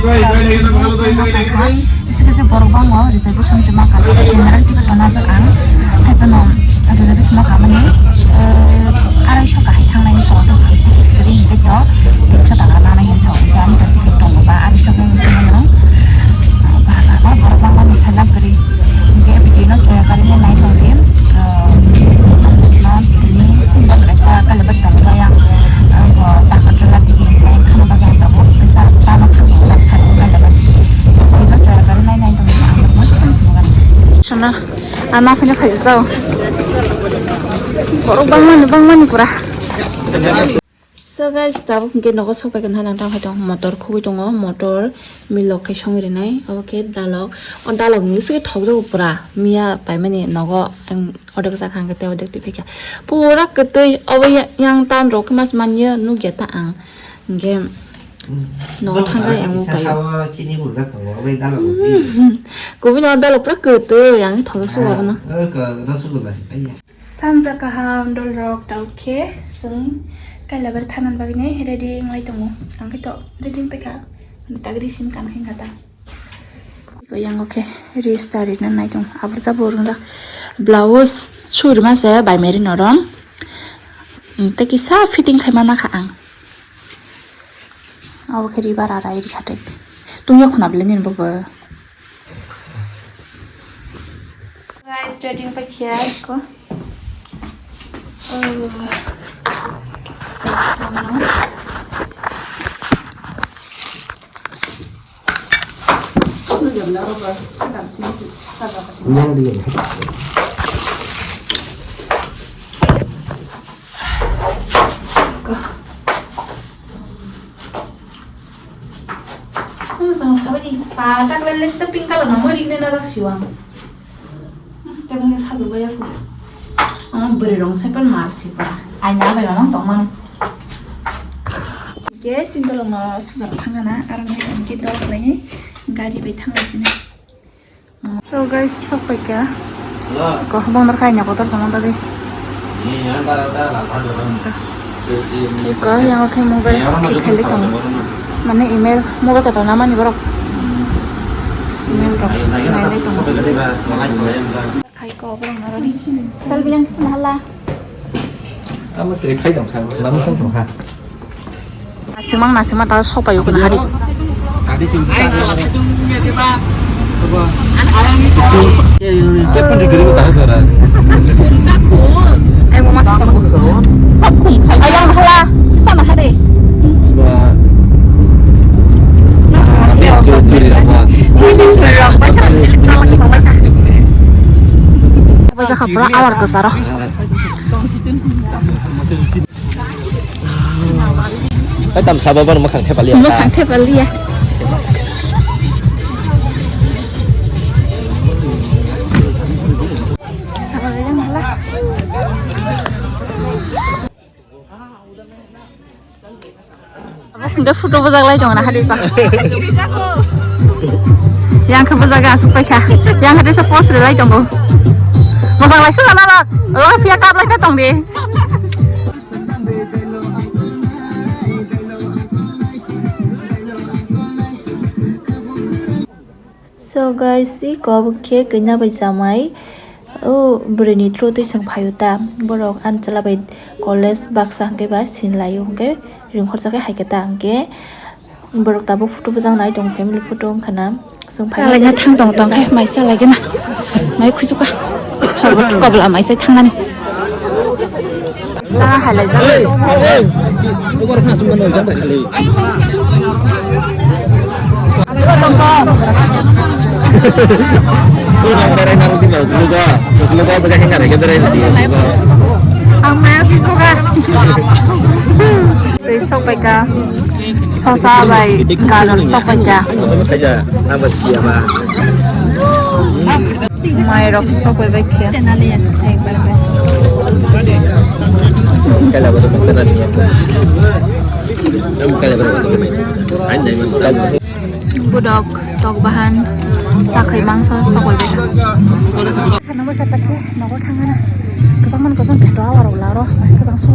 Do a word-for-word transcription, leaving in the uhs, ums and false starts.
Isi kisa borok bangma reservation chuma ka general ticket rwna ang hai phano reservation no kamani arai so kahai thangnai so ticket kwrwi hwnkhe to tinso taka nanai hinso hwnkhe ani ticket tongo ba arai so borok bangma ni salak kwrwi. Hingke video no choya karinai nai tongdi, ah, no tini single kaisa kalabar tongbai ang, ah, bo Takarjala tigi nai khana bagwi ang tabuk kaisa tama khana ba sari kalabar. Video no choya karinai nai tongdi ang tabuk. Sana, ana phine phai jao. Borok bangmani, bangmani pura. So guys, tabuk hwnkhe nogo sokphaikha nang tang phai tong motor khugui tongo, motor milok khe songwi rinai, obo khe dalok, o dalok ni sigi thokjago pura, miya paimani nogo ang odek jak hangkhe tei odek twi phaikha, pura kwtwi obo ya-, yang town rok khe mas manya nukya ta ang, hwnkhe nogo thangkha ang o paio. Chini burjak tongo, obo dalok ni. Kubui no dalok pura kwtwi, ang thokjak sugo abono. Sanja kaham dolrok, taukhe chwng kailabar thanani bagwi nai ready wnglai tongo. Ang khe to ready wngpai kha. Tagri sim kana khe kha ta. Iko yang okhe register rina nai tong. Abur jabur wngjak. Blouse suri ma se bai meri norom. Tei kisa fitting khai mana kha ang. Abo khe ribar arai rikha tei. Tungya khuna bele nini bo bo. Guys, ready wngpai khe iko. Oh. Ang sang sabani pa tak lele sita pink color namo ring na dak siwang. Tebang sajok baya ku. Ang beri rong sai pan mar si pa. Ai na bai mamang tong mano. Ke chinta lo no sujak thangana arang ke dok lagi gari bai thang sini. So guys, sok paikha. Ko bongdor khai nya kotor tongma bagwi. Iko yang khe mobile khe khali tong. Mane email mobile kata nama ni borok. Email rok nailai tong. Khai ko borok narani. Selfie yang sini hala. Amo tei phai tong kha, lama tong kha. Nasimang nasimang ta sopai ukun hari. Ai mo mas tong. Ayang hala, sana hari. Ini suri rok, paisa cilik salak ni bawa. Paisa khapra awar kesaro. Oi, tam sabo bar makhang thepaliya. Makhang thepaliya. Abo hwnkhe photo bwjaklai tongna hari ko. Yang khe bwjak aswk paikha. Yang khe teisa post rwlai tongo. Bwjaklai swngo norok. O phiya kaplai ta tongdi. So guys, si kobok khe kanya bai chamai, o bwrwi ni through twi swng phaio ta, borok ani chwla bai college baksa hwnkhe ba sin laio hwnkhe ringkhorsa khe hai khe ta hwnkhe borok tabuk photo bwjak nai tongo, family photo wngkha na. Chwng phai. Chalaina thang tong tong khe mai chalaigena, mai khusuka. Horbo thukabla mai sai thangnani. Sa halai jang. Ko nang berai nang di mau luga, luga jaga hinga rege berai di. Ang maya pisoka. Tei sok pai ka. Sosa bai gajor sok bai ka. Mai rok sok bai bai khe. Budok tok bahan sakhai mangso sok bai bai. Khana bai kha ta khe nogo thangana. Kwchangmani kwchang khe doa warok laro kwchang su.